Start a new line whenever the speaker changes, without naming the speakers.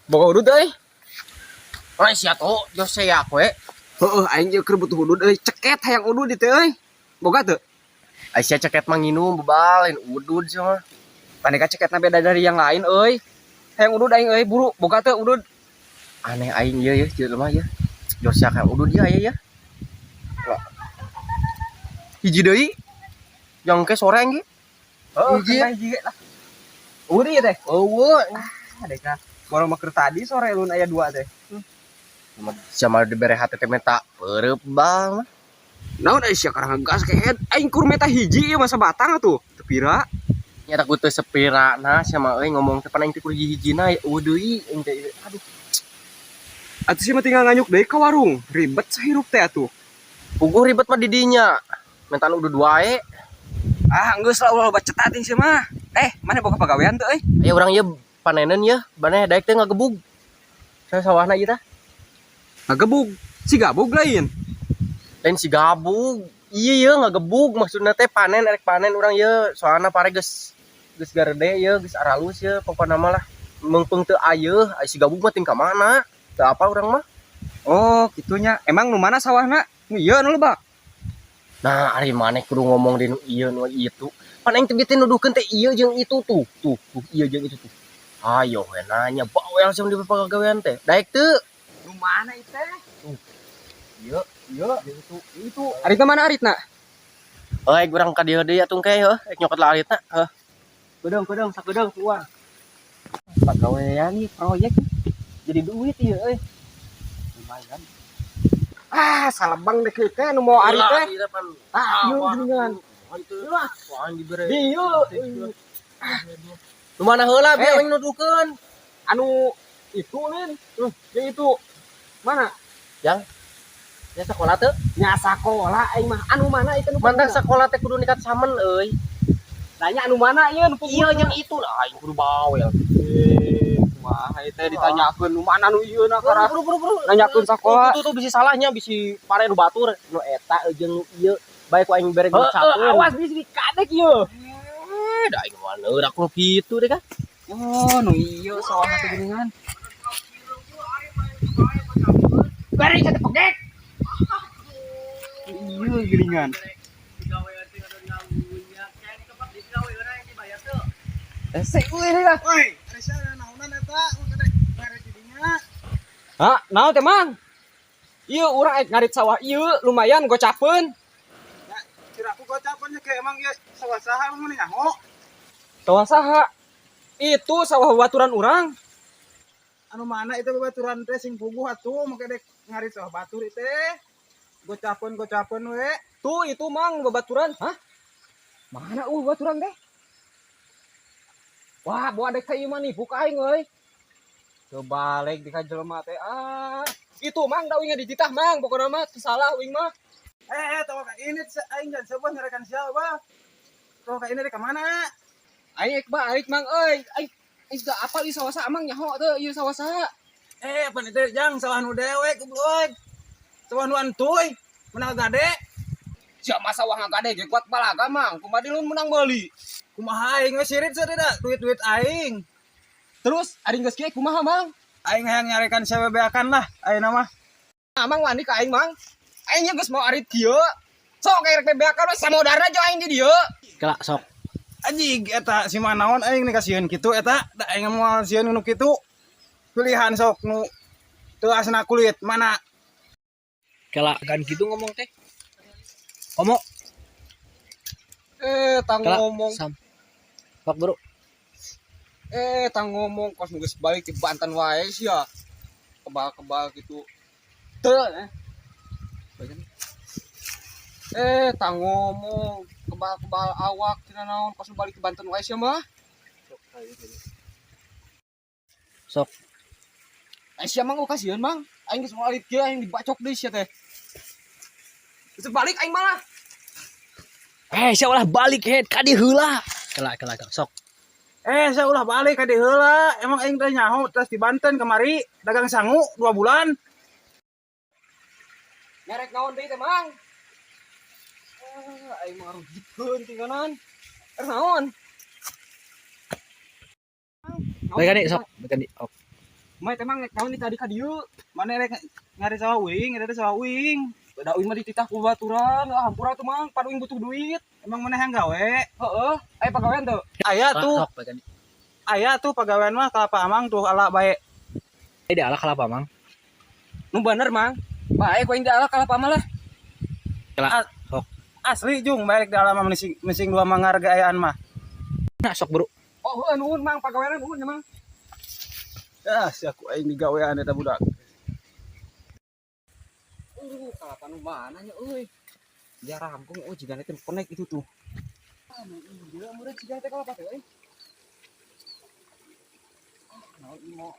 Boga udud euy.
Oi sia tuh, jos saya we.
Heeh, aing jeung keur butuh udud euy. Ceket hayang udud dieu teh euy. Boga teu?
Ai sia ceket mah nginum bebal lain udud sia mah.
Paneka ceketna beda dari yang lain euy. Hayang udud aing euy, buru boga teu udud?
Aneh aing ieu yeuh jelema yeuh. Jos sia hayang udud ieu aya ya. Lah. Hiji deui. Yang ke sore ge.
Heeh,
Hiji.
kena hiji ge lah. Udud ieu teh.
Eueuh.
Ah, deka. Baru mah keur tadi sore lun aya dua teh.
Sia mah dibere hate teh menta peureub bang.
Naon euy sia karang gas kehed. Aing kur meta hiji ieu masa batang atuh. Teu pira.
Nya tak teu sepira nah sia mah euy ngomong teh pan aing teh kudu hiji-hijina ya eueuh deui aing teh. Aduh.
Atuh sia mah tinggal nganyuk deui ka warung. Ribet sahirup teh atuh.
Puguh ribet mah di dinya. Mentan udud wae.
Ah, geus lah ulah loba cetating sia mah. Eh, mana boga pagawean teu euy?
Aya urang ieu panenan ya, maneh daek teh ngagebug. Saya sawahna ieu tah.
Ngagebug. Si gabug lain.
Lain si gabug. Iya ye ngagebug maksudna teh panen erek panen urang ye soalna pare geus geus garede ye geus aralus ye pokona mah lah. Meungpeung teu ayeuh, ai si gabug mah ting ka mana? Teu apa urang mah.
Oh, kitunya. Emang nu mana sawahna? Nu ieu nu lebak.
Nah, ari maneh kudu ngomong di nu ieu nu itu. Pan aing teh teh nuduhkeun teh ieu jeung itu tuh. Tuh, tuh ieu jeung itu tuh. Ayo we nanya bawel sih di pagawean teh. Daek teu?
Nu mana itu teh?
Ieu,
Ieu,
jeung itu.
Itu. Aritna mana aritna?
Euy, urang ka dieu deui atuh ke heuh, rek nyokot lah aritna, heuh. Kedeung, kedeung, sakedeung keluar. Pagawean nih proyek jadi duit ieu euy.
Lumayan. Ah, salebang deh teh nu mau arit teh. Ah, ieu geuningan.
Wah, dibere.
Dieu.
Nu mana heula biar
Eh.
aing nuduhkeun.
Anu itu lin. Yang itu. Mana?
Yang ya sekolah teu?
Nya sakola aing mah. Anu mana itu nu
Mantan
puguna?
Sekolah teh kudu nikat samen euy.
Nanya anu mana ieu nu
Iya yang itu lah aing kudu bawel.
Eh, kumaha ieu teh ditanyakeun nu mana nu ieu na karah.
Buru buru buru.
Nanyakeun sakola.
Tuh tuh, tuh bisi salahnya bisi pare nu batur nu eta jeung nu ieu bae ku aing bere
Heeh,
ngucapkeun.
awas bisi dikadek ieu.
Eh, da aing mah neurak nu kitu deh kan.
Oh, nu ieu sawah teh geuningan. Bari kata pegek. Iya geuningan. Ese euy lah.
Woi, ari sia naonan eta kadek ngarit di dinya.
Hah, naon teh Mang? Ieu urang aek ngarit sawah ieu lumayan gocapeun.
Ya, kira aku gocapeun ke emang ieu sawah saha emang meni nyaho?
Sawah saha? Itu sawah babaturan urang.
Anu mana itu babaturan teh sing puguh atuh make dek ngarit sawah batur ieu teh. Gocapeun gocapeun we.
Tuh itu Mang babaturan. Hah? Mana babaturan teh? Wah, bawa dek teh ieu mah nipu ka aing euy. Kebalik di ka jelema teh. Ah, itu Mang da uing dititah Mang, pokona mah teu salah uing mah.
Eh, eh, tahu ka ini aing jangan sebuah nyarekan siapa. Tahu ka ini dek ka mana?
Aing ek balik Mang euy. Aing aing teu apal ieu sawah saha Mang nyaho teu ieu sawah saha.
Eh, apa itu jang sawah nu dewek goblok. Sawah nu antuy, menang gade.
Sia mah sawah ngagade ge kuat balaga Mang. Kumaha di lun menang meuli.
Kumaha aing we sirit sia duit-duit aing.
Terus ari geus kieu kumaha Mang?
Aing hayang nyarekan sia bebeakan lah ayeuna mah.
Amang wani ka aing Mang. Aing nya geus mau arit kieu. Sok rek bebeakan we samodarna jeung aing di dieu.
Kelak sok.
Anjing eta si manaon aing nih kasieun kitu eta da aing moal sieun nu kitu. Pilihan sok nu teu asna kulit mana?
Kelak kan gitu ngomong teh. Ngomong.
Eh, tang
Kelak
ngomong.
Sam. Pak bro.
Eh, tang ngomong kos nu geus balik di Banten wae sia. Kebal-kebal gitu. Teu eh. Eh, tang ngomong kebal-kebal awak cenah naon kos nu balik di Banten wae sia mah.
Sok.
Eh, sia mang kasieun Mang. Aing geus moal arit kieu aing dibacok deui sia teh. Geus balik aing malah.
Eh, sia ulah balik head ka dieu heula. Kelak kelak kelak sok.
Eh, saya ulah balik ka dieu heula. Emang aing teh nyaho tas di Banten kamari dagang sangu 2 bulan.
Nyarek naon deui teh Mang? Ah, aing mah rugikeun tinggalan. Er naon?
Baik kan sok, baik kan ok.
Mai teh, Mang, naon di tadi ka dieu?
Mana rek ngari sawah uing, eta teh sawah uing.
Da uing mah dititah ku baturan. Ah, hampura tuh, Mang, pan uing butuh duit.
Emang mana yang gawe?
Heeh, aya pagawean teu?
Aya tuh,
Sok bae kan.
Aya tuh pagawean mah kelapa Amang tuh ala bae.
Eh, diala kalapa, Mang.
Nu bener, Mang. Bae ku aing diala kalapa mah lah.
Kela. Sok.
Asli jung balik di alam mah mesing, mesing dua manggar ayaan mah.
Nah, sok, Bro.
Oh, heueuh, nuhun, Mang, pagawean nuhun ya, Mang.
Ah, si aku aing digawean eta budak.
Kalapa nu mana nya euy? Dia rampung, oh jigana teh connect itu tuh. Ah, nu ieu meureun jigana teh kalapa teh euy. Ah, naon ieu mo.